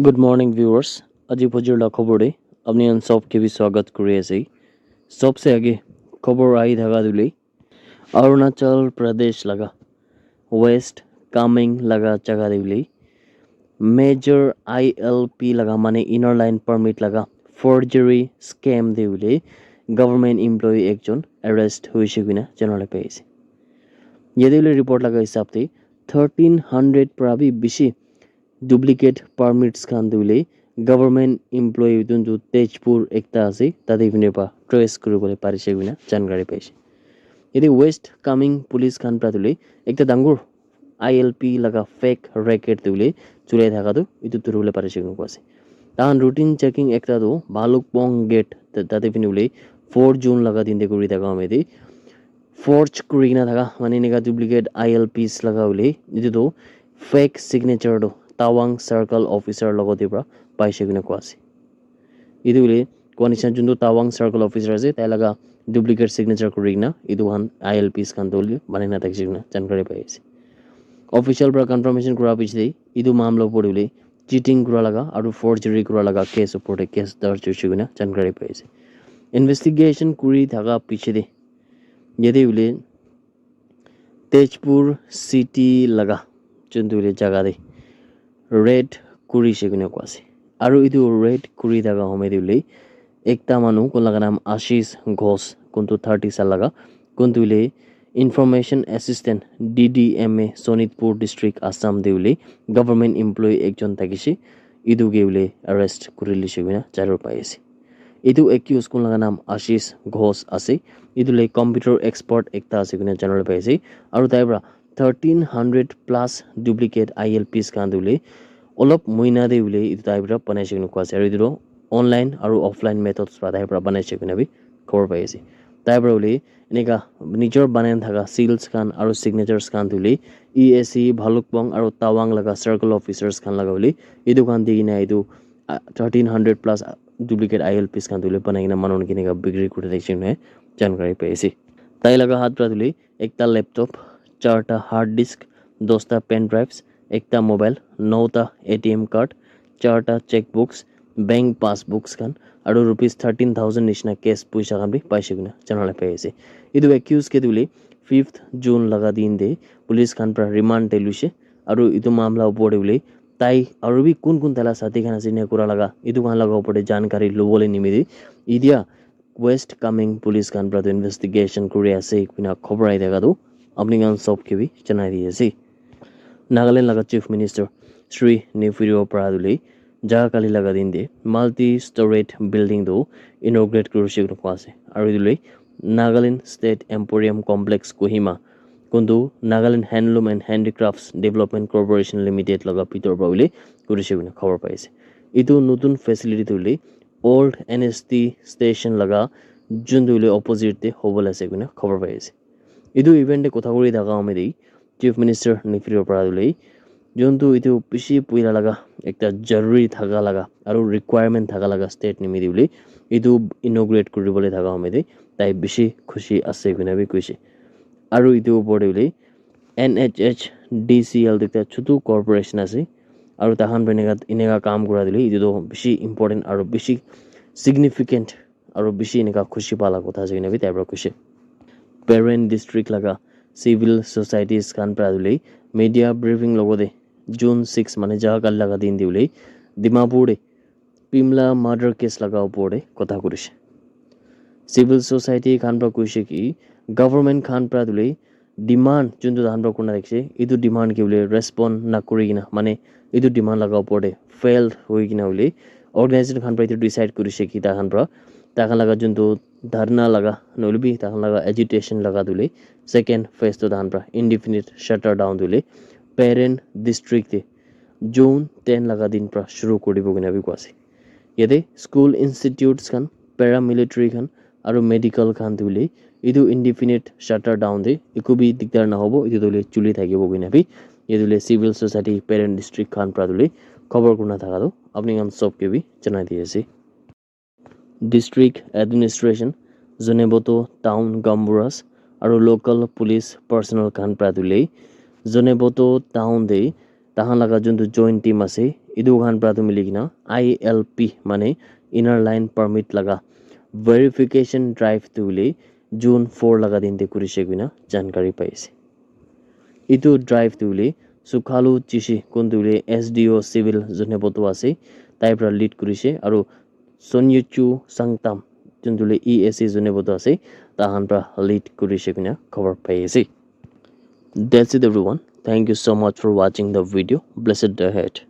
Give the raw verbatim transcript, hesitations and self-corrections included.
Good morning, viewers. Aji bajir la khobor de apni khan sob ke bi swagat kuri ase. Sobse age khobor ahi thaka tu le Arunachal Pradesh laga West Kameng laga jaga de le major I L P laga mane inner line permit laga forgery scam de le government employee ekjon arrest hoise koina janabole pai ase. Yate le report laga hisab de thirteen hundred para bi bishi duplicate permits khan tu le government employee tun tu Tezpur ekta ase tate fini pa trace kuri bole parise koina jankari paise. Yate West Kameng police khan para tu le ekta dangor I L P laga fake record tu le chulai thaka tu etu thuri bole parise koina koa ase. Tahan routine checking ekta tu Bhalukpong gate tate fini le four June laga din de kuri thaka hoi de forge kuri kena thaka mane enika duplicate I L Ps laga hoile etu tu fake signature tu Tawang circle officer logot te para paise koina koa ase. Etu hoile koa nisna juntu Tawang circle officer ase tai laga duplicate signature kuri kena etu khan I L Ps khan tu hoile banai na thakise koina jankari pai ase. Official para confirmation kura piche de etu mamla opor de hoile cheating kura laga aru forgery kura laga case opor de case darj hoise koina jankari pai ase. Investigation kuri thaka piche de yate hoile Tezpur city laga juntu hoile jaga de raid kurise koina koa ase. Aru etu raid kuri thaka home de hoile ekta manu kun laga naam Ashish Ghosh kuntu thirty sal laga kuntu hoile information assistant D D M A Sonitpur district Assam de hoile government employee ekjon thakise etu ke hoile arrest kuri lise koina jana pai ase. Etu accused kun laga naam Ashish Ghosh ase. Etu le computer expert ekta ase koina janabole pai ase aru tai para thirteen hundred plus duplicate I L Ps khan tu le olop muina de hoile etu tai para banai ase koina koa ase aru etu tu online aru offline methods para tai para banai ase koina bi khobor pai ase. Tai para hoile enika nijor banai na thaka seals khan aru signatures khan tu le E A C Bhalukpong aru Tawang laga circle officers khan laga hoile etu khan di kena etu thirteen hundred plus duplicate I L Ps khan tu le banai kena manu khan ke enika bikri kuri thakise koina jankari pai ase. Tai laga hath para tu le ekta laptop, charta hard disk, dosta pen drives, ekta mobile, nota A T M card, charta checkbooks, bank passbooks khan aru rupees thirteen thousand nishina cash poisa khan bi paise koina janabole pai ase. Etu accused ke tu le fifth June laga din de police khan para remand de luise aru etu mamla opor de hoile tai aru bi kun kun tai la sathi khan ase ena kura laga etu khan laga opor de jankari lobole nimite etia West Kameng police khan para tu investigation kuri ase koina khobor ahi thaka tu apni khan sob ke bi janai di ase. Nagaland laga Chief Minister Shri Neiphiu Rio para tu le jaga kali laga din de multi storied building tu inaugurate kurise koina koa ase aru etu le Nagaland State Emporium Complex Kohima kuntu Nagaland Handloom and Handicrafts Development Corporation Limited laga bitor para hoile kurise koina khobor pai ase. Etu notun facility tu hoile old N S T station laga juntu hoile opposite te hobole ase koina khobor pai ase. Etu event te kotha kuri thaka home de Chief Minister Neiphiu Rio para tu hoile juntu etu bishi puila laga ekta jaruri thaka laga aru requirement thaka laga state nimite hoile etu inaugurate kuri bole thaka home de tai bishi khushi ase koina bi koise. Aru etu opor de hoile N H H D C L tu ekta chutu corporation ase aru tai khan para enika enika kam kura tu hoile etu tu bishi important aru bishi significant aru bishi enika khushi pa la kotha ase koina bi tai para koise. Peren district laga civil societies khan para tu hoile media briefing logot te June six mane jaga kali laga din de hoile Dimapur de Pimla murder case laga opor te kotha kurise. Civil society khan para koise ki government khan para tu hoile demand juntu tai khan para kurina thakise etu demand ke hoile respond nakuri kena mane etu demand laga opor te failed hoi kena hoile organization khan para etu decide kurise ki tai khan para tai khan laga juntu dharna laga nohoile bi tai khan laga agitation laga tu hoile second phase tu tai khan para indefinite shutdown tu hoile Peren district te June ten laga din para shuru kuri dibo koina bi koa ase. Yate school institutes khan, paramilitary khan aru medical khan tu hoile etu indefinite shutdown te eku bi dikdar nahobo, etu tu hoile chuli thakibo koina bi etu hoile civil society parent district khan para tu hoile khobor kurina thaka tu apni khan sob ke bi janai di ase. District administration, Zunheboto town gaonburas aru local police personnel khan para tu hoile Zunheboto town te tai khan laga juntu joint team ase Etu khan para tu mili kena I L P mane Inner Line Permit laga verification drive tu hoile June four laga din te kurishe koina jankari pai ase. Etu drive tu hoile Sukhalu Chishi kun tu hoile S D O Civil Zunheboto ase, tai para lead kurishe aru Sonyechu Sangtam jun tu hoile E S C Zunheboto ase, tai khan para lead kurishe koina khobor pai ase. That's it everyone. Thank you so much for watching the video. Blessed day ahead.